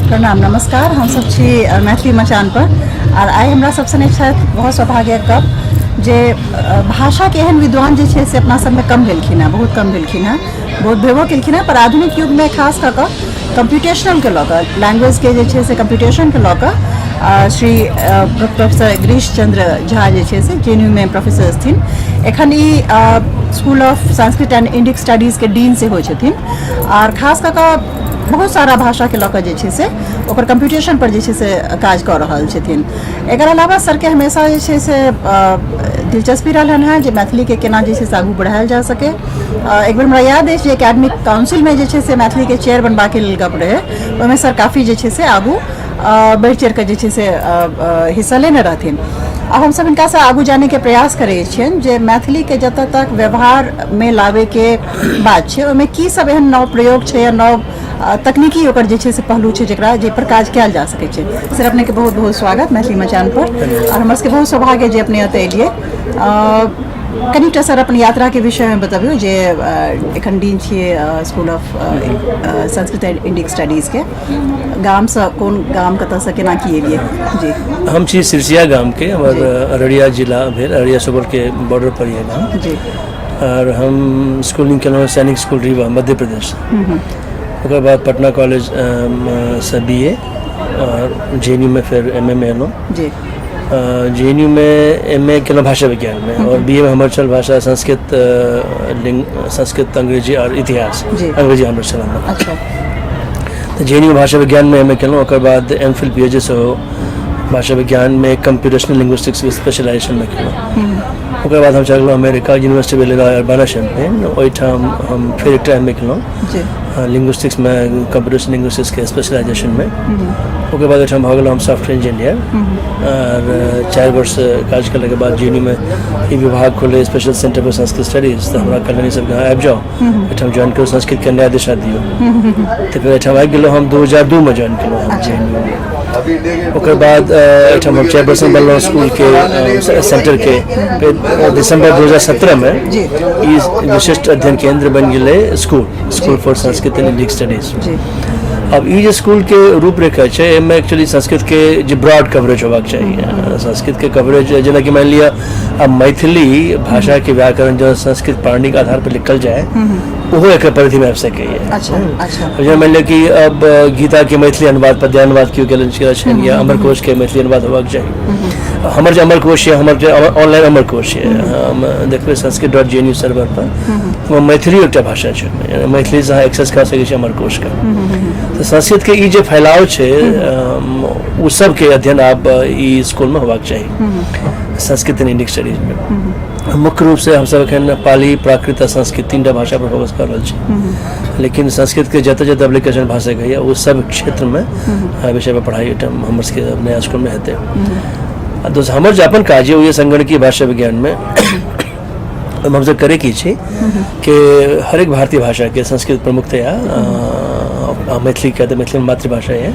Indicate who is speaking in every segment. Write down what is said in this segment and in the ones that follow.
Speaker 1: प्रणाम नमस्कार। हमसब छी मैथिली मचान पर आर आइ हमरा सब सने छथि बहुत सौभाग्यक गप जे भाषाके एहन विद्वान जे छै से अपना सबमे कम भेलखिन हेँ, बहुत कम भेलखिन हेँ, बहुत भेबो केलखिन हेँ, पर आधुनिक युगमे खास कऽ कऽ कम्प्यूटेशनलके लऽ कऽ लैंग्वेजके जे छै से कम्प्यूटेशनके लऽ कऽ श्री प्रोफेसर गिरीश चंद्र झा जे छै से जे एन यू मे प्रोफेसर छथिन। एखन ई school of Sanskrit and Indic स्टडीजके dean सेहो छथिन आर खास कऽ कऽ बहुत सारा भाषाके लऽ कऽ जे छै से ओकर कम्प्यूटेशन पर जे छै से काज कऽ रहल छथिन। एकर अलावा सरके हमेशा जे छै से दिलचस्पी रहलनि हेँ जे मैथिलीके केना जे छै से आगू बढ़ायल जा सकै। एक बेर हमरा याद अछि जे एकेडमिक काउंसिलमे जे छै से मैथिलीके चेयर बनबाके लेल गप रहै, ओहिमे सर काफी जे छै से आगू बढ़ि चढ़ि कऽ जे छै से हिस्सा लेने रहथिन। आब हमसभ हिनकासँ आगू जानैके प्रयास करै छियनि जे मैथिलीके जतऽ तक व्यवहारमे लाबैके बात छै ओहिमे की सब एहन नव प्रयोग छै या नव तकनीकी ओकर जे छै से पहलू छै जकरा जाहिपर काज कयल जा सकै छै। सर अपनेके बहुत बहुत स्वागत मैथिली मचान पर आओर हमर सबके बहुत सौभाग्य जे अपने एतऽ एलियै। कनिटा सर अपन यात्राके विषयमे बतबियौ जे एखन डीन छियै school of Sanskrit and Indic स्टडीजके, गामसँ कोन गाम कतऽसँ केना की एलियै? जी
Speaker 2: हम छी सिरसिया गामके, हमर अररिया जिला भेल, अररिया सुपौलके बॉर्डर पर यऽ गाम।
Speaker 1: जी
Speaker 2: और हम स्कूलिंग केलहुँ सैनिक स्कूल रीवा मध्य प्रदेश, ओकर बाद पटना कॉलेज से बी ए और जे एन यू में फिर एम ए में एलहुँ।
Speaker 1: जी
Speaker 2: जे एन यू में एम ए केलहुँ भाषा विज्ञान में और बी ए में हमर छल भाषा संस्कृत, संस्कृत अंग्रेजी और इतिहास, अंग्रेजी ऑनर्स छल हमर। तऽ जे एन यू भाषा विज्ञान में एम ए केलहुँ, ओकर बाद M Phil P H D सेहो भाषा विज्ञान में कंप्यूटेशनल लिंग्विस्टिक्स स्पेशलाइजेशन में केलहुँ। ओकर बाद हम चलि गेलहुँ अमेरिका, यूनिवर्सिटी भेलै अरबाना चैम्पियन, ओहिठाम हम फेर एकटा एम ए केलहुँ लिंग्विस्टिक्समे, कंप्यूटेशनल लिंग्विस्टिक्सके स्पेशलाइजेशनमे। ओकर बाद ओहिठाम भऽ गेलहुँ हम सॉफ्टवेयर इंजीनियर आर 4 वर्ष काज केलाके बाद जे एन यू मे ई विभाग खोललै special centre for Sanskrit studies, तऽ हमरा कहलनि सबके अहाँ आबि जाउ एहिठाम ज्वाइन करू, संस्कृतके नया दिशा दियौ। तऽ फेर एहिठाम आबि गेलहुँ हम, 2002मे ज्वाइन केलहुँ हम जे एन यू मे। ओकर बाद एहिठाम हम चेयरपर्सन बनलहुँ स्कूलके, सेंटरके। फेर दिसम्बर 2017मे ई विशिष्ट अध्ययन केंद्र बनि गेलै school, school for Sanskrit and Indic studies. अब ई जे स्कूलके रूपरेखा छै एहिमे एक्चुअली संस्कृतके जे ब्रॉड कवरेज होबाक चाही, संस्कृतके कवरेज जेनाकि मानि लिअ आब मैथिली भाषाके व्याकरण जँ संस्कृत पाणिनीके आधार पर लिखल जाय ओहो एकर परिधिमे आबि सकैए। जेना मानि लिअ कि अब गीताके मैथिली अनुवाद, पद्यानुवाद केओ केलनि छनि या अमरकोशके मैथिली अनुवाद होबाक चाही। हमर जे अमरकोश यऽ, हमर जे ऑनलाइन अमरकोश यऽ, हम देखबै sanskrit.jnu server पर मैथिली एकटा भाषा छै, मैथिलीसँ अहाँ एक्सेस कऽ सकै छी अमरकोशके। तऽ संस्कृतके ई जे फैलाव छै ओ सबके अध्ययन आब ई स्कूलमे होबाक चाही संस्कृत एंड इंडिक स्टडीजमे। मुख्य रूपसँ हमसब एखन पाली, प्राकृत आ संस्कृत तीनटा भाषा पर फोकस कऽ रहल छी, लेकिन संस्कृतके जतऽ जतऽ एप्लीकेशन भऽ सकैए ओ सब क्षेत्रमे विषय पर पढ़ाइ एहिठाम हमर सबके नया स्कूलमे हेतै। आ दोसर हमर जे अपन काज यऽ ओ यऽ संगणकीय भाषा विज्ञानमे। ओहिमे हमसब करै की छी कि हरेक भारतीय भाषाके संस्कृत प्रमुखतया, मैथिलीके तऽ मैथिली मातृभाषा यऽ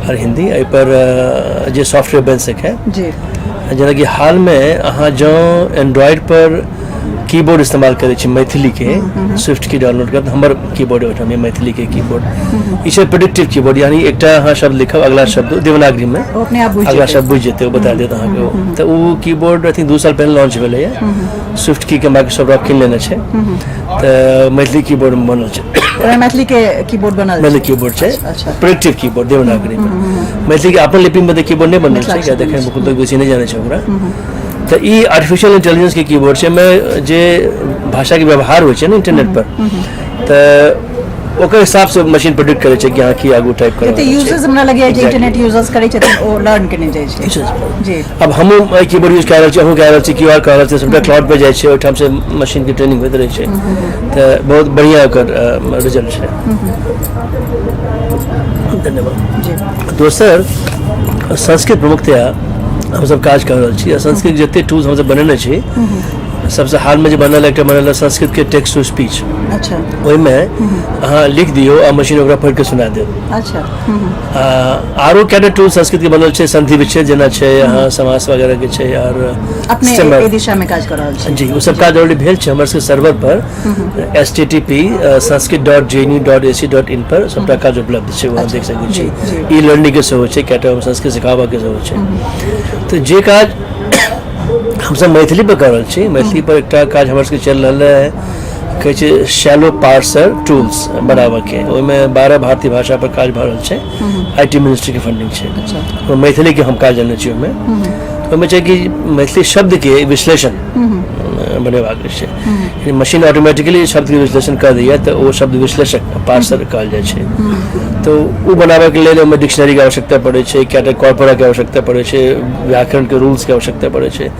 Speaker 2: आओर हिन्दी, एहिपर जे सॉफ्टवेयर बनि सकै। जेनाकि हालमे अहाँ जँ एंड्रॉयड पर कीबोर्ड इस्तेमाल करै छी मैथिलीके, स्विफ्ट की डाउनलोड करब, हमर कीबोर्ड ओहिठाम यऽ मैथिलीके कीबोर्ड। ई छै प्रेडिक्टिव कीबोर्ड, यानी एकटा अहाँ शब्द लिखब, अगला शब्द देवनागरीमे अगला शब्द बुझि जेतै, ओ बता देत अहाँके ओ। तऽ ओ कीबोर्ड I think 2 साल पहिने लॉन्च भेलैए। स्विफ्ट की के माइक्रोसॉफ्ट कीन लेने छै, तऽ मैथिली कीबोर्ड बनल छै।
Speaker 1: मैथिली के कीबोर्ड बनल
Speaker 2: मैथिली कीबोर्ड छै, प्रेडिक्टिव कीबोर्ड देवनागरी में। मैथिली के अपन लिपि में तऽ कीबोर्ड नहि बनल छै, किया देखै में लोग बेसी नहि जानै छै ओकरा। तऽ ई आर्टिफिशियल इंटेलिजेंस के कीबोर्ड छै, एहिमे जे भाषा के व्यवहार होइ छै ने इंटरनेट पर, तऽ ओकर हिसाबसँ मशीन प्रेडिक्ट करै छै कि अहाँ की आगू टाइप करब।
Speaker 1: जते यूजर्स हमरा लगैया जे इंटरनेट यूजर्स करै छथिन ओ लर्न केने जाइ छै। जी
Speaker 2: अब हमहूँ एहि कीबोर्ड यूज कए रहल छी, अहूँ कए रहल छी, क्यू आर कऽ रहल छी, सबटा क्लाउड पर जाइ छै, ओहिठाम से मशीनके ट्रेनिंग होइत रहै छै, तऽ बहुत बढ़िआँ ओकर रिजल्ट छै। धन्यवाद। दोसर संस्कृत प्रमुखतया हमसब काज कऽ रहल छी आ संस्कृत जते टूल्स हमसब बनेने छी सबसँ हालमे जे बनल एकटा बनल संस्कृतके टेक्स्ट टू स्पीच।
Speaker 1: अच्छा।
Speaker 2: ओहिमे अहाँ लिख दियौ आ मशीन ओकरा पढ़ि कऽ सुना देत।
Speaker 1: अच्छा।
Speaker 2: आरो कएटा टूल संस्कृतके बनल छै, संधि विच्छेद जेना छै, अहाँ समास वगैरहके छै, आओर
Speaker 1: अपने एहि दिशामे काज कऽ रहल छी।
Speaker 2: जी, ओ सब काज ऑलरेडी भेल छै। हमर सबके सर्वर पर http://sanskrit.jnu.ac.in पर सबटा काज उपलब्ध छै, वहाँ देख सकै छी। ई लर्निंगके सेहो छै, कएटा संस्कृत सिखाबऽके सेहो छै। तऽ जे काज हमसब मैथिली पर कऽ रहल छी, मैथिली पर एकटा काज हमर सबके चलि रहल है, कहै छै शैलो पार्सर टूल्स बनाबऽके। ओहिमे 12 भारतीय भाषा पर काज भऽ रहल छै, I T मिनिस्ट्रीके फंडिंग छै। मैथिलीके हम काज लेने छी ओहिमे। ओहिमे छै कि मैथिली शब्दके विश्लेषण बनेबाक छै, मशीन ऑटोमेटिकली शब्दके विश्लेषण कऽ दैए, तऽ ओ शब्द विश्लेषक पार्सर कहल जाइ छै। तऽ ओ बनाबैके लेल ओहिमे डिक्शनरीके आवश्यकता पड़ै छै, कएटा कॉर्पोराके आवश्यकता पड़ै छै, व्याकरणके रूल्सके आवश्यकता पड़ै छै।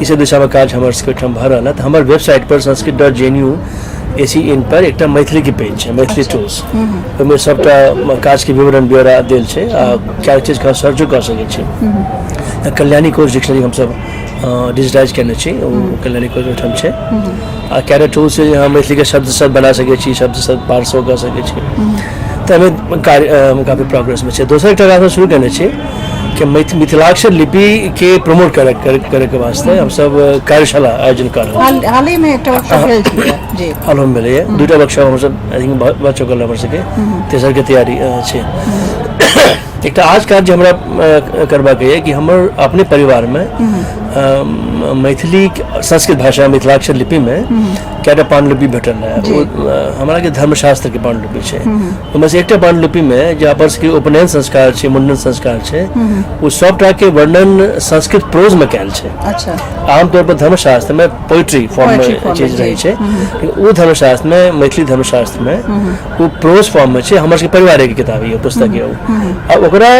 Speaker 2: ई सब दिशामे काज हमर सबके ओहिठाम भऽ रहल है। तऽ हमर वेबसाइट पर sanskrit.jnu.ac.in पर एकटा मैथिलीके पेज छै, मैथिली टूल्स, ओहिमे सबटा काजके विवरण ब्यौरा देल छै आ कए चीजके सर्चो कऽ सकै छी। कल्याणी कोश डिक्शनरी हमसब डिजिटाइज केने छी, ओ कल्याणी कोश ओहिठाम छै। आ कएटा टूल्स छै जे अहाँ मैथिलीके शब्द सब बना सकै छी, शब्द सब पार्सो कऽ सकै छी। तऽ एहिमे कार्य काफी प्रोग्रेसमे छै। दोसर एकटा काज हम शुरू केने छी कि मिथिलाक्षर लिपिके प्रमोट करैके वास्ते हमसब कार्यशाला आयोजन कऽ रहल छी।
Speaker 1: हालहिमे एकटा वर्कशॉप भेल छलै जी।
Speaker 2: हालमे भेलैए दूटा वर्कशॉप हमसब I think भऽ चुकल हमर सबके, तेसरके तैयारी छै। एकटा आज काज जे हमरा करबाक यऽ कि हमर अपने परिवारमे मैथिली संस्कृत भाषा मिथिलाक्षर लिपिमे कएटा पाण्डुलिपि भेटल रहै। ओ हमरा के धर्मशास्त्रके पाण्डुलिपि छै। ओहिमे से एकटा पाण्डुलिपिमे जे अपन सबके उपनयन संस्कार छै, मुंडन संस्कार छै, ओ सबटाके वर्णन संस्कृत प्रोजमे कयल छै।
Speaker 1: अच्छा।
Speaker 2: आमतौर पर धर्मशास्त्रमे पोइट्री फॉर्ममे चीज रहै छै, ओ धर्मशास्त्रमे मैथिली धर्मशास्त्रमे ओ प्रोज फॉर्ममे छै। हमर सबके परिवारेके किताब यऽ, पुस्तक यऽ ओ। आ ओकरा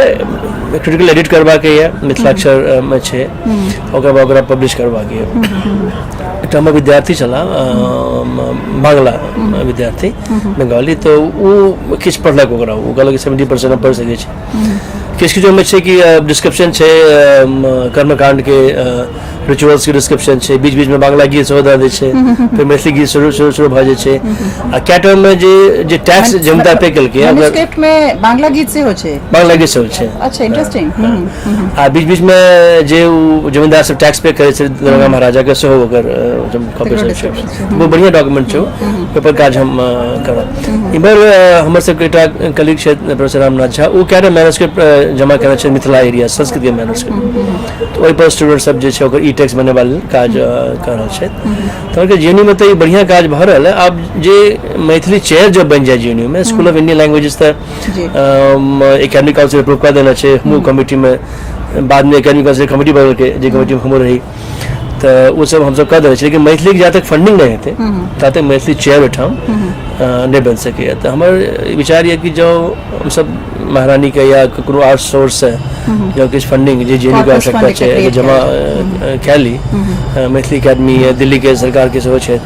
Speaker 2: क्रिटिकल एडिट करबाके यऽ, मिथिलाक्षरमे छै, ओकर बाद ओकरा पब्लिश करबाके यऽ। एकटा हमर विद्यार्थी छलाह, बांग्ला विद्यार्थी, बंगाली, तऽ ओ किछु पढ़लक ओकरा, ओ कहलक 70% हम पढ़ि सकै छी। किछु किछु ओहिमे छै कि डिस्क्रिप्शन छै, कर्मकाण्डके रिचुअल्सके डिस्क्रिप्शन छै, बीच बीचमे बांग्ला गीत सेहो दऽ दै छै, फेर मैथिली गीत शुरू शुरू शुरू भऽ जाइ छै। आ कएटा ओहिमे जे जे टैक्स जमींदार पे केलकै।
Speaker 1: मैन्युस्क्रिप्टमे बांग्ला गीत सेहो छै?
Speaker 2: बांग्ला गीत सेहो छै।
Speaker 1: अच्छा, इंटरेस्टिंग।
Speaker 2: आ बीच बीचमे जे ओ जमींदार सब टैक्स पे करै छै दरभंगा महाराजाके, सेहो ओकर कॉपी सब छै। बहुत बढ़िआँ डॉक्यूमेंट छै, ओहिपर काज हम करब। इम्हर हमर सबके एकटा कलीग छथि प्रोफेसर रामनाथ झा, ओ कएटा मैन्युस्क्रिप्ट जमा केने छै मिथिला एरिया संस्कृतके मैन्युस्क्रिप्ट, तऽ ओहिपर स्टूडेंट सब जे छै ओकर ई टेक्स्ट बनेबा लेल काज कऽ रहल छथि। तऽ अहाँके जे एन यू मे तऽ ई बढ़िआँ काज भऽ रहल है। आब जे मैथिली चेयर जब बनि जाय जे एन यू मे, स्कूल ऑफ इंडियन लैंग्वेजेस तऽ एकेडमिक काउंसिल अप्रूव कऽ देने छै। हमहूँ कमिटीमे बादमे एकेडमिक काउंसिल कमिटी बनेलकै, जे कमिटीमे हमहूँ रही, तऽ ओ सब हमसब कऽ देने छी। लेकिन मैथिलीके जा तक फंडिंग नहि हेतै ता तक मैथिली चेयर ओहिठाम नहि बनि सकैए। तऽ हमर विचार यऽ कि जँ हमसब महारानीके या ककरो आर सोर्ससँ जँ किछु फंडिंग जे जे एन आवश्यकता छै जमा कए ली, मैथिली अकेडमी या दिल्लीके सरकारके सेहो छै,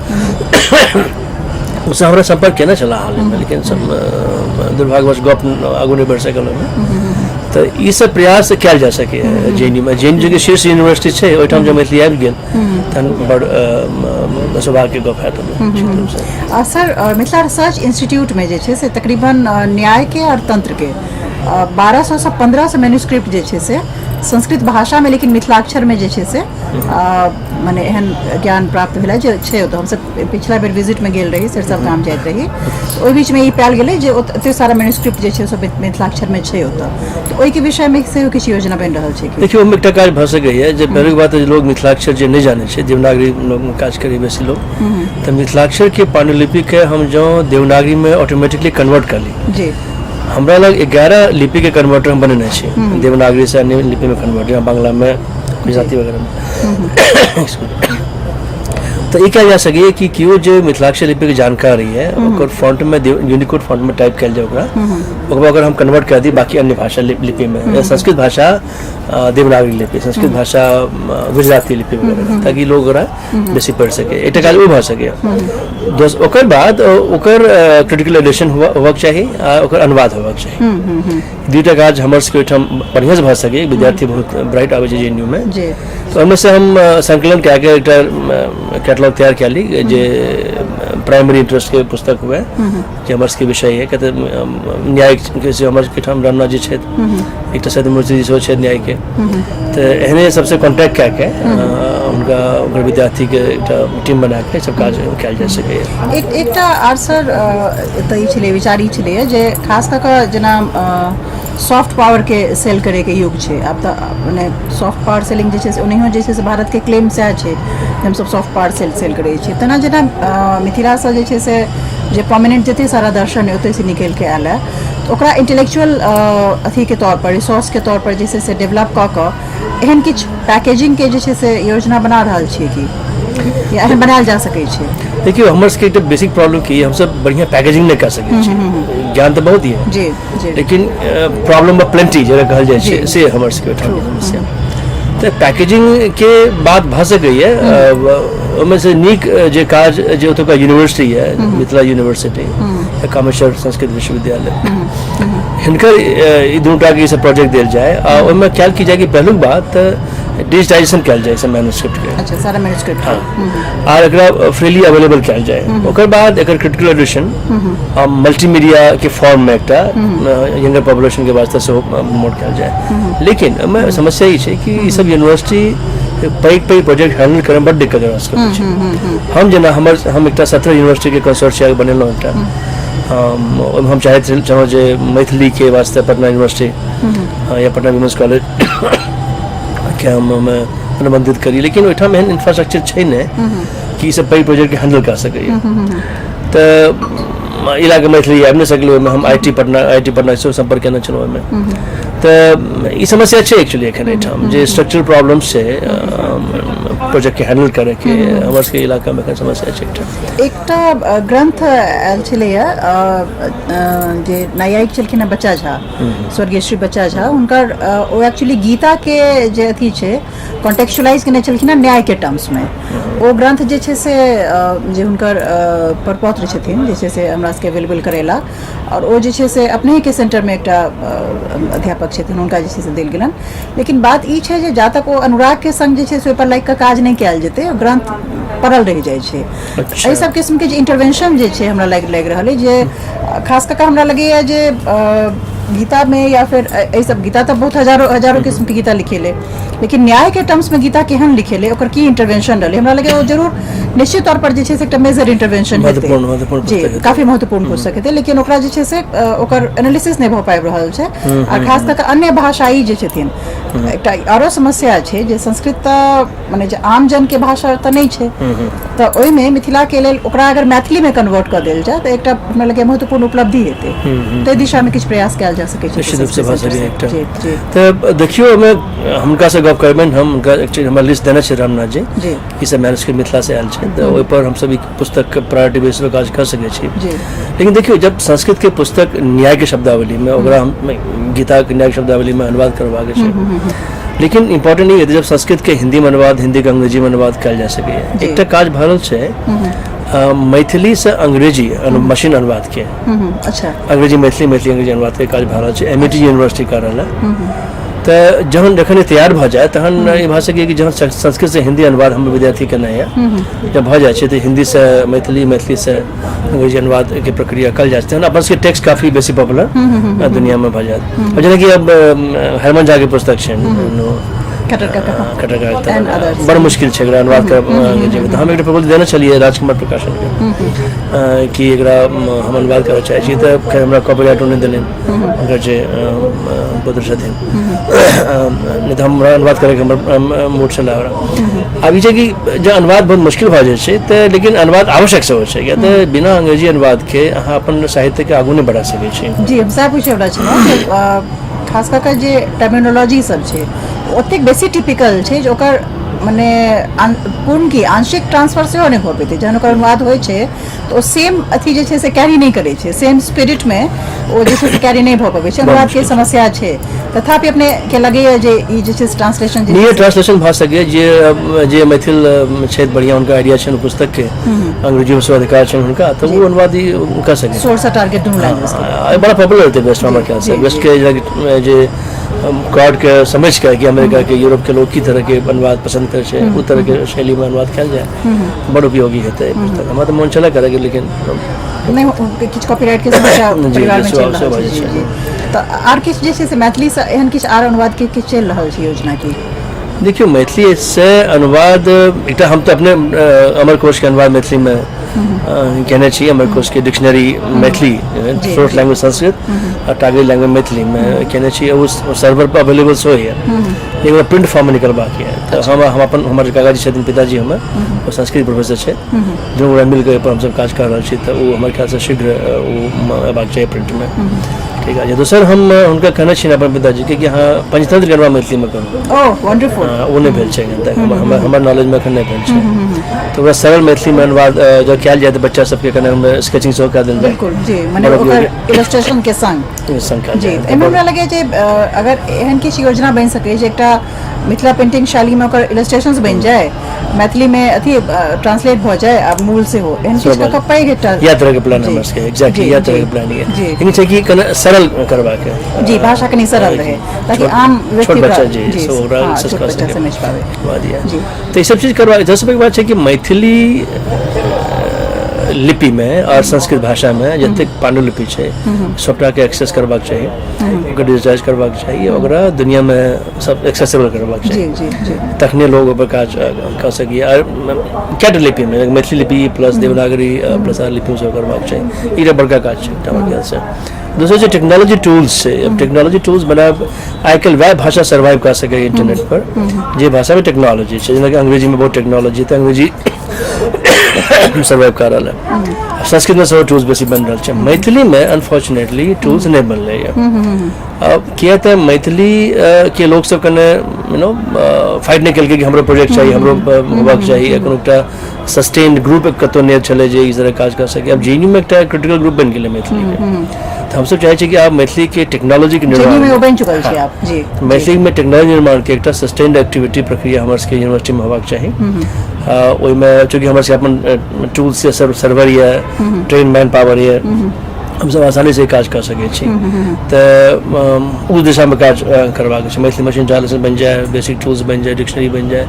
Speaker 2: ओसब हमरा सम्पर्क केने छलाह हालमे, लेकिन सब दुर्भाग्यवश गप आगू नहि बढ़ि सकल ओहिमे। तऽ ई सब प्रयास कयल जा सकैए जे एन यू मे। जे एन यू के शीर्ष यूनिवर्सिटी छै, ओहिठाम जँ मैथिली आबि गेल तहन बड़ सौभाग्यके गप हैत।
Speaker 1: सर, मिथिला रिसर्च इंस्टीट्यूटमे जे छै से तकरीबन न्यायके आओर तंत्रके 1200 से 1500 मैन्युस्क्रिप्ट जे छै से संस्कृत भाषामे लेकिन मिथिलाक्षरमे जे छै से मने एहन ज्ञान प्राप्त भेलै जे छै ओतऽ। हमसब पिछला बेर विजिटमे गेल रही, सरिसब गाम जाइत रही, ओहि बीचमे ई पायल गेलै जे ओते सारा मैन्युस्क्रिप्ट जे छै से मिथिलाक्षरमे छै ओतऽ। तऽ ओहिके विषयमे सेहो किछु योजना बनि रहल छै?
Speaker 2: देखियौ, ओहिमे एकटा काज भऽ सकैए जे पहिलुक बात जे लोग मिथिलाक्षर जे नहि जानै छै, देवनागरी काज करै बेसी लोग, तऽ मिथिलाक्षरके पाण्डुलिपिके हम जँ देवनागरीमे ऑटोमेटिकली कन्वर्ट कऽ ली
Speaker 1: जी।
Speaker 2: हमरा लग 11 लिपिके कन्वर्टर हम बनेने छी, देवनागरीसँ अन्य लिपिमे कन्वर्ट, जेना बांग्लामे, गुजराती वगैरहमे। तऽ ई कयल जा सकैए कि केओ जे मिथिलाक्षर लिपिके जानकार यऽ ओकर फॉन्टमे, यूनिकोड फॉन्टमे टाइप कयल जाय ओकरा, ओकर अगर हम कन्वर्ट कऽ दी बाकी अन्य भाषा लिपिमे, संस्कृत भाषा देवनागरी लिपि, संस्कृत भाषा गुजराती लिपि वगैरह, ताकि लोग ओकरा बेसी पढ़ि सकै। एकटा काज ओ भऽ सकैए। ओकर बाद ओकर क्रिटिकल एडिशन होबाक चाही आ ओकर अनुवाद होबाक चाही। दुईटा काज हमर सबके ओहिठाम बढ़िआँसँ भऽ सकैए। विद्यार्थी बहुत ब्राइट आबै छै जे एन यू मे। तऽ ओहिमे से हम संकलन कए के एकटा कैटलॉग तैयार कए ली जे प्राइमरी इंटरेस्टके पुस्तक हुए, जे हमर सबके विषय यऽ, किया तऽ न्याय से हमर सबके ठाम रमना जी छथि, एकटा सत्यमूर्ति जी सेहो छथि न्यायके, तऽ एहने सबसँ कॉन्टैक्ट कए के हुनका ओकर विद्यार्थीके एकटा टीम बना के सब काज कयल जा सकैए।
Speaker 1: एकटा आर सर एतऽ ई छलै, विचार ई छलैए जे खास कऽ कऽ जेना सॉफ्ट पावरके सेल करैके युग छै आब, तऽ मने सॉफ्ट पावर सेलिंग जे छै से ओनाहियो जे छै से भारतके क्लेम सएह छै जे हमसभ सॉफ्ट पावर सेल करै छियै। तेना जेना मिथिलासँ जे छै से जे प्रोमिनेंट जते सारा दर्शन अइ ओतहिसँ निकलिके आयल हँ, तऽ ओकरा इंटेलेक्चुअल अथीके तौरपर, रिसोर्सके तौरपर जे छै से डेवलप कऽ कऽ एहन किछु पैकेजिंगके जे छै से योजना बना रहल छियै कि या एहन बनायल जा सकै छै?
Speaker 2: देखियौ, हमर सबके एकटा बेसिक प्रॉब्लम की, हमसब बढ़िआँ पैकेजिंग नहि कऽ सकै छी। ज्ञान तऽ बहुत यऽ
Speaker 1: जी जी
Speaker 2: लेकिन प्रॉब्लम ऑफ प्लेंटी जेकरा कहल जाइ छै से हमर सबके ओहिठाम समस्या। तऽ पैकेजिंगके बात भऽ सकैए। ओहिमे से नीक जे काज जे ओतुका यूनिवर्सिटी यऽ, मिथिला यूनिवर्सिटी या कामेश्वर संस्कृत विश्वविद्यालय, हिनकर ई दूटाके ई सब प्रोजेक्ट देल जाय आ ओहिमे कयल की जाय कि पहिलुक बात तऽ डिजिटाइजेशन कयल जाय सब मैन्यूस्क्रिप्टके।
Speaker 1: अच्छा, सारा मैन्यूस्क्रिप्ट।
Speaker 2: हँ, आर एकरा फ्रीली अवेलेबल कयल जाय। ओकर बाद एकर क्रिटिकल एडिशन आ मल्टीमीडियाके फॉर्ममे एकटा यंगर पॉपुलेशनके वास्ते सेहो प्रमोट कयल जाय। लेकिन ओहिमे समस्या ई छै कि ई सब यूनिवर्सिटी पैघ पैघ प्रोजेक्ट हैंडल करैमे बड्ड दिक्कत हमरा सबके होइ छै। हम जेना हमर हम एकटा 17 यूनिवर्सिटीके कंसोर्शिया बनेलहुँ एकटा, ओहिमे हम चाहैत छलहुँ जे मैथिलीके वास्ते पटना यूनिवर्सिटी या पटना वीमेंस कॉलेज के हम ओहिमे अनुबंधित करी, लेकिन ओहिठाम एहन इंफ्रास्ट्रक्चर छै नहि कि ई सब पैघ प्रोजेक्टके हैंडल कऽ सकैए। तऽ ई लए कऽ मैथिली आबि नहि सकलै ओहिमे। हम I T Patna सेहो सम्पर्क केने छलहुँ ओहिमे। तऽ ई समस्या छै एक्चुअली एखन एहिठाम जे स्ट्रक्चरल प्रॉब्लम्स छै प्रोजेक्टके हैंडल करैके, हमर सबके इलाकामे एखन समस्या छै एकटा।
Speaker 1: एकटा ग्रंथ आयल छलैए जे नैयायिक छलखिन हेँ बच्चा झा, स्वर्गीय श्री बच्चा झा, हुनकर ओ एक्चुअली गीताके जे अथी छै कॉन्टेक्चुअलाइज केने छलखिन हेँ न्यायके टर्म्समे। ओ ग्रंथ जे छै से जे हुनकर परपौत्र छथिन जे छै से हमरा सबके अवेलेबल करेला आओर ओ जे छै से अपनेके सेंटरमे एकटा अध्यापक छथिन, हुनका जे छै से देल गेलनि। लेकिन बात ई छै जे जा तक ओ अनुरागके संग जे छै से ओहिपर लागि कऽ काज नहि कयल जेतै, ओ ग्रंथ पड़ल रहि जाइ छै। एहि सब किस्मके जे इंटरवेंशन जे छै हमरा लागि लागि रहल अइ जे खास कऽ कऽ हमरा लगैए जे गीतामे या फेर एहि सब गीता तऽ बहुत हजारो हजारो किस्मके गीता लिखेलै, लेकिन न्यायके टर्म्समे गीता केहन लिखेलै, ओकर की इंटरवेंशन रहलै, हमरा लगैए ओ जरूर निश्चित तौर पर जे छै से एकटा मेजर इंटरवेंशन हेतै।
Speaker 2: महत्वपूर्ण
Speaker 1: जी
Speaker 2: पुस्तक हेतै।
Speaker 1: काफी महत्वपूर्ण पुस्तक हेतै, लेकिन ओकरा जे छै से ओकर एनालिसिस नहि भऽ पाबि रहल छै। आ खास कऽ कऽ अन्य भाषाई जे छथिन, एकटा आरो समस्या छै जे संस्कृत तऽ मने जे आम जनके भाषा तऽ नहि छै, तऽ ओहिमे मिथिलाके लेल ओकरा अगर मैथिलीमे कन्वर्ट कऽ देल जाय तऽ एकटा हमरा लगैए महत्वपूर्ण उपलब्धि हेतै। ताहि दिशामे किछु प्रयास कयल जा सकै छै।
Speaker 2: निश्चित रूपसँ भऽ सकैए एकटा।
Speaker 1: जी जी
Speaker 2: तऽ देखियौ, ओहिमे हुनकासँ गप करबनि हम। हुनका एक्चुअली हमरा लिस्ट देने छै रामनाथ जी
Speaker 1: जी
Speaker 2: ई सब मैन्यूस्क्रिप्ट मिथिलासँ आयल छै, तऽ ओहिपर हमसब ई पुस्तकके प्रायोरिटी बेस पर काज कऽ सकै छी। लेकिन देखियौ, जब संस्कृतके पुस्तक न्यायके शब्दावलीमे, ओकरा हम गीताके न्याय शब्दावलीमे अनुवाद करबाक छै, लेकिन इम्पोर्टेंट ई हेतै जब संस्कृतके हिन्दीमे अनुवाद, हिन्दीके अंग्रेजीमे अनुवाद कयल जा सकैए। एकटा काज भऽ रहल छै मैथिलीसँ अंग्रेजी मशीन अनुवादके। अंग्रेजी मैथिली, मैथिली अंग्रेजी अनुवादके काज भऽ रहल छै, एम यूनिवर्सिटी कऽ रहल है। तऽ जहन जखन ई तैयार भऽ जाय तहन ई भऽ सकैए कि जहन संस्कृतसँ हिन्दी अनुवाद हमर विद्यार्थी केनाइ यऽ, जब भऽ जाइ छै तऽ हिन्दीसँ मैथिली, मैथिलीसँ अंग्रेजी अनुवादके प्रक्रिया कयल जाइ छै, तहन अपन सबके टेक्स्ट काफी बेसी पॉपुलर दुनियामे भऽ जायत। जेनाकि अब हरमन झाके पुस्तक छनि
Speaker 1: खटर काका
Speaker 2: खटर काका
Speaker 1: and others.
Speaker 2: बड़ मुश्किल छै एकरा अनुवाद करब अंग्रेजीमे। तऽ हम एकटा प्रपोजल देने छलियै राजकुमार प्रकाशनके कि एकरा हम अनुवाद करऽ चाहै छी, तऽ खैर हमरा कॉपीराइट ओ नहि देलनि, हुनकर जे पुत्र छथिन, नहि तऽ हमरा अनुवाद करैके हमर मूड छलै हमरा। आब ई छै कि जँ अनुवाद बहुत मुश्किल भऽ जाइ छै तऽ, लेकिन अनुवाद आवश्यक सेहो छै, किया तऽ बिना अंग्रेजी अनुवादके अहाँ अपन साहित्यके आगू नहि बढ़ा सकै छी।
Speaker 1: जी, हम सएह पूछै वला छलहुँ जे खास कऽ कऽ जे टर्मिनोलॉजी सब छै ओतेक बेसी टिपिकल छै जे ओकर मने पूर्ण की आंशिक ट्रांसफर सेहो नहि भऽ पेतै। जहन ओकर अनुवाद होइ छै तऽ ओ सेम अथी जे छै से कैरी नहि करै छै, सेम स्पिरिटमे ओ जे छै से कैरी नहि भऽ पबै छै। अनुवादके समस्या छै, तथापि अपने के लगैए जे ई जे छै से ट्रांसलेशन जे
Speaker 2: नियर ट्रांसलेशन भऽ सकैए। जे जे मैथिल छथि बढ़िआँ, हुनका आइडिया छनि पुस्तकके, अंग्रेजीमे सेहो अधिकार छनि हुनका, तऽ ओ अनुवाद ई कऽ सकै
Speaker 1: सोर्स आ टारगेट दुनू लैंग्वेज
Speaker 2: के। बड़ा पॉपुलर हेतै वेस्ट हमर ख्यालसँ। वेस्टके जे क्राउड के समझ के कि अमेरिका के यूरोप के लोग की तरह के अनुवाद पसंद करै छै, ओ तरह के शैली में अनुवाद कयल जाय, बड़ उपयोगी हेतै पुस्तक। हमरा तऽ मोन छलै करैके, लेकिन
Speaker 1: नहि, किछु कॉपीराइट के समस्या परिवार में चलि रहल छै। जी। तऽ आर किछु जे छै से मैथिलीसँ एहन किछु आर अनुवादके किछु चलि रहल छै योजना की?
Speaker 2: देखियौ, मैथिलीसँ अनुवाद एकटा हम तऽ अपने अमर कोशके अनुवाद मैथिलीमे केने छी। अमर कोशके dictionary Maithili, source language Sanskrit आ टारगेट लैंग्वेज मैथिलीमे केने छी। ओ सर्वर पर अवेलेबल सेहो यऽ, लेकिन ओकरा प्रिंट फॉर्ममे निकलबाक यऽ। तऽ हम अपन, हमर काकाजी छथिन, पिताजी हमर, ओ संस्कृत प्रोफेसर छथि, दुनू गोटा मिलके ओहिपर हमसभ काज कऽ रहल छी। तऽ ओ हमर ख्यालसँ शीघ्र ओ अयबाक चाही प्रिंटमे। ठीक है। दोसर, हम हुनका कहने छियनि अपन पिताजीके कि अहाँ पंचतंत्र के अनुवाद मैथिलीमे करू।
Speaker 1: ओ वंडरफुल।
Speaker 2: ओ नहि भेल छै एखन तक, हमर हमर नॉलेजमे एखन नहि भेल छै। तऽ ओकरा सरल मैथिलीमे अनुवाद जँ कयल जाय तऽ बच्चा सबके कने ओहिमे स्केचिंग सेहो कए देल जाय।
Speaker 1: बिल्कुल जी, मने ओकर इलस्ट्रेशन के संग।
Speaker 2: संग कयल
Speaker 1: जी जाय। एहिमे हमरा लगैए जे अगर एहन किछु योजना बनि सकैए जे एकटा मिथिला पेंटिंग शैलीमे ओकर इलस्ट्रेशंस बनि जाय, मैथिलीमे अथी ट्रांसलेट भऽ जाय आ मूल सेहो, एहन किछु कऽ कऽ पैघ एकटा
Speaker 2: इएह तरहके प्लान हमर सबके, एक्जैक्टली इएह तरहके प्लान यऽ। लेकिन छै कि कने सरल करबाके।
Speaker 1: जी, भाषा कनि सरल रहे ताकि आम
Speaker 2: व्यक्ति, छोट बच्चा जी,
Speaker 1: से ओकरा छोट बच्चा समझ पावे।
Speaker 2: जी, तऽ ई सब चीज करबाक। सबसँ पैघ बात छै कि मैथिली लिपिमे आओर संस्कृत भाषामे जतेक पांडुलिपि छै, सबटाके एक्सेस करबाक चाही, ओकर डिजिटाइज करबाक चाही, ओकरा दुनियामे सब एक्सेसिबल करबाक चाही।
Speaker 1: जी जी
Speaker 2: तखने लोग ओकर काज कऽ सकैए। आर कएटा लिपिमे, मैथिली लिपि प्लस देवनागरी प्लस आर लिपिमे सेहो करबाक चाही। ई एकटा बड़का काज छै एकटा हमर ख्यालसँ। दोसर छै टेक्नोलॉजी टूल्स छै। अब टेक्नोलॉजी टूल्स बनायब, आइ काल्हि वएह भाषा सर्वाइव कऽ सकैए इंटरनेट पर जे भाषामे टेक्नोलॉजी छै। जेनाकि अंग्रेजीमे बहुत टेक्नोलॉजी, तऽ अंग्रेजी सर्वाइव कऽ रहल है। संस्कृतमे सेहो टूल्स बेसी बनि रहल छै। मैथिलीमे अनफॉर्चुनेटली टूल्स नहि बनलैए। अब किया तऽ मैथिली के लोक सब कने यू नो फाइट नहि केलकै कि हमरो प्रोजेक्ट चाही, हमरो होबाक चाही। एखन एकटा सस्टेन्ड ग्रुप कतहु नहि छलै जे ई तरह काज कऽ सकै। आब जे एन यू मे एकटा क्रिटिकल ग्रुप बनि गेलै मैथिलीके, तऽ हमसब चाहै छी कि आब मैथिलीके टेक्नोलॉजीके
Speaker 1: निर्माण बनि चुकल छै आब जी।
Speaker 2: मैथिलीमे टेक्नोलॉजी निर्माणके एकटा सस्टेन्ड एक्टिविटी प्रक्रिया हमर सबके यूनिवर्सिटीमे होबाक चाही। ओहिमे चूँकि हमर सबके अपन टूल्स यऽ, सर्वर यऽ, ट्रेन मैन पावर यऽ, हमसब आसानीसँ काज कऽ सकै छी। तऽ ओ दिशामे काज करबाक छै। मैथिली मशीन ट्रांसलेशन बनि जाय, बेसिक टूल्स बनि जाय, डिक्शनरी बनि जाय।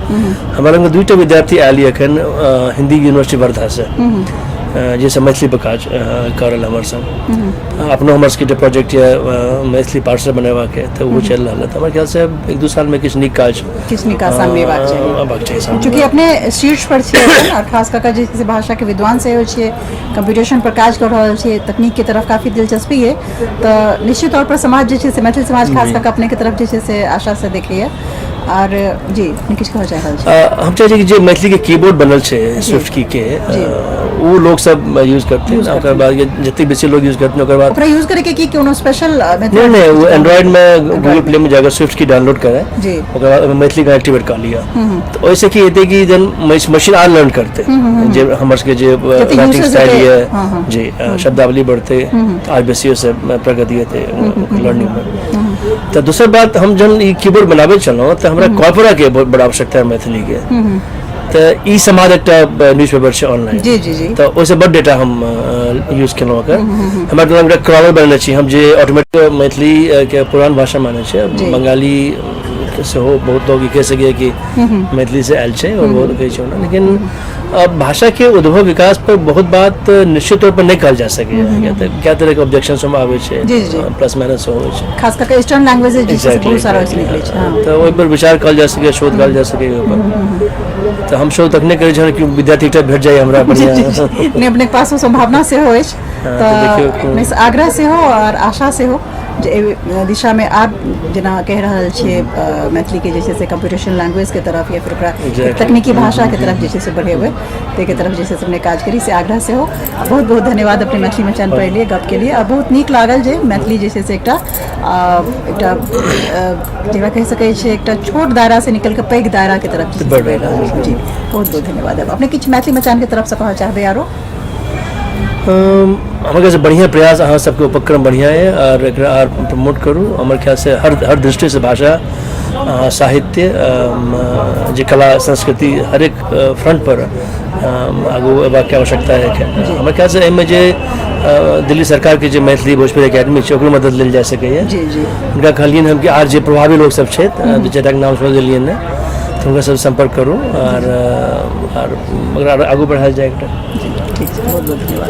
Speaker 2: हमरा लग दूटा विद्यार्थी आयल यऽ एखन हिंदी यूनिवर्सिटी वर्धासँ, जे सब मैथिली पर काज कऽ रहल हमर संग। अपनो हमर सबके प्रोजेक्ट यऽ मैथिली पार्सल बनेबाके, तऽ ओहो चलि रहल है। तऽ हमर ख्यालसँ एक दू सालमे किछु नीक काज
Speaker 1: किछु नीक काज सामने अयबाक चाही। अयबाक चाही सामने। चूँकि अपने शीर्ष पर छियै एखन आओर खास कऽ कऽ जे छै से भाषाके विद्वान सेहो छियै, कंप्यूटेशन पर काज कऽ रहल छियै, तकनीकके तरफ काफी दिलचस्पी अइ, तऽ निश्चित तौर पर समाज जे छै से मैथिल समाज खास कऽ कऽ अपनेके तरफ जे छै से आशासँ देखैए। आर जी, अपने किछु कहऽ चाहि रहल
Speaker 2: छी? हम चाहै छी कि जे मैथिलीके कीबोर्ड बनल छै स्विफ्ट की के, ओ लोक सब यूज करथिन। ओकर बाद जतेक बेसी लोग यूज करथिन, ओकर बाद
Speaker 1: ओकरा यूज करे के की कोनो स्पेशल?
Speaker 2: नहि नहि, ओ एंड्रॉइड में गूगल प्ले में जाकर स्विफ्ट की डाउनलोड करे, ओकर बाद मैथिली के एक्टिवेट कर लिया। तऽ ओहिसँ की हेतै कि जन मशीन आर लर्न करतै जे हमर सबके जे राइटिंग स्टाइल यऽ जे शब्दावली बढ़तै, आर बेसी ओहिसँ प्रगति हेतै लर्निंगमे। तऽ दोसर बात, हम जहन ई कीबोर्ड बनाबै छलहुँ तऽ हमरा कॉर्पोराके बहुत बड़ा आवश्यकता है मैथिलीके। तऽ ई समाज एकटा न्यूज पेपर छै ऑनलाइन।
Speaker 1: जी जी जी
Speaker 2: तऽ ओहिसँ बड डेटा हम यूज केलहुँ। ओकर हमरा एकटा क्रॉलर बनेने छी हम, जे ऑटोमेटिक मैथिली के पुरान भाषा मानै छै। बंगाली सेहो बहुत लोग ई कहि सकैए कि मैथिलीसँ आयल छै आओर बहुत कहै छै ओना, लेकिन अब भाषाके उद्भव विकास पर बहुत बात निश्चित तौर पर नहि कहल जा सकैए, किया तऽ कए तरहके ऑब्जेक्शन सब आबै छै, प्लस माइनस सेहो होइ छै।
Speaker 1: खास कऽ ईस्टर्न लैंग्वेज बहुत सारा निकलै छै।
Speaker 2: तऽ ओहि पर विचार कयल जा सकैए, शोध कयल जा सकैए ओहि पर। तऽ हम शोध तखने करै छी कि विद्यार्थी एकटा भेट जाइए हमरा बढ़िआँ।
Speaker 1: नहि, अपने पास ओ सम्भावना सेहो अछि। तऽ आग्रह सेहो आओर आशा सेहो जे एहि दिशामे आब जेना कहि रहल छियै, मैथिलीके जे छै से कम्प्यूटेशन लैंग्वेजके तरफ या फिर ओकरा तकनीकी भाषाके तरफ जे छै से बढ़ेबै, ताहिके तरफ जे छै से अपने काज करी, से आग्रह सेहो। बहुत बहुत धन्यवाद, अपने मैथिली मचान पर एलियै, गप केलियै आ बहुत नीक लागल जे मैथिली जे छै से एकटा एकटा जेकरा कहि सकै छियै एकटा छोट दायरासँ निकलि कऽ पैघ दायराके तरफ जे छै से बढ़ि रहल छै। जी, बहुत बहुत धन्यवाद। अपने किछु मैथिली मचानके तरफसँ कहऽ चाहबै आरो?
Speaker 2: हमर ख्यालसँ बढ़िआँ प्रयास, अहाँ सबके उपक्रम बढ़िआँ यऽ आओर एकरा आर प्रमोट करू। हमर ख्यालसँ हर हर दृष्टिसँ भाषा साहित्य, जे कला संस्कृति हरेक फ्रंट पर आगू अयबाक आवश्यकता है। हमर ख्यालसँ एहिमे जे दिल्ली सरकारके जे मैथिली भोजपुरी एकेडमी छै, ओकरो मदद लेल जा सकैए।
Speaker 1: जी जी
Speaker 2: हुनका कहलियनि हम कि आर जे प्रभावी लोक सब छथि, दू चारिटाके नाम सुनि देलियनि ने, तऽ हुनका सब सम्पर्क करू आर ओकरा आगू बढ़ायल जाय एकटा।
Speaker 1: ठीक छै, बहुत बहुत धन्यवाद।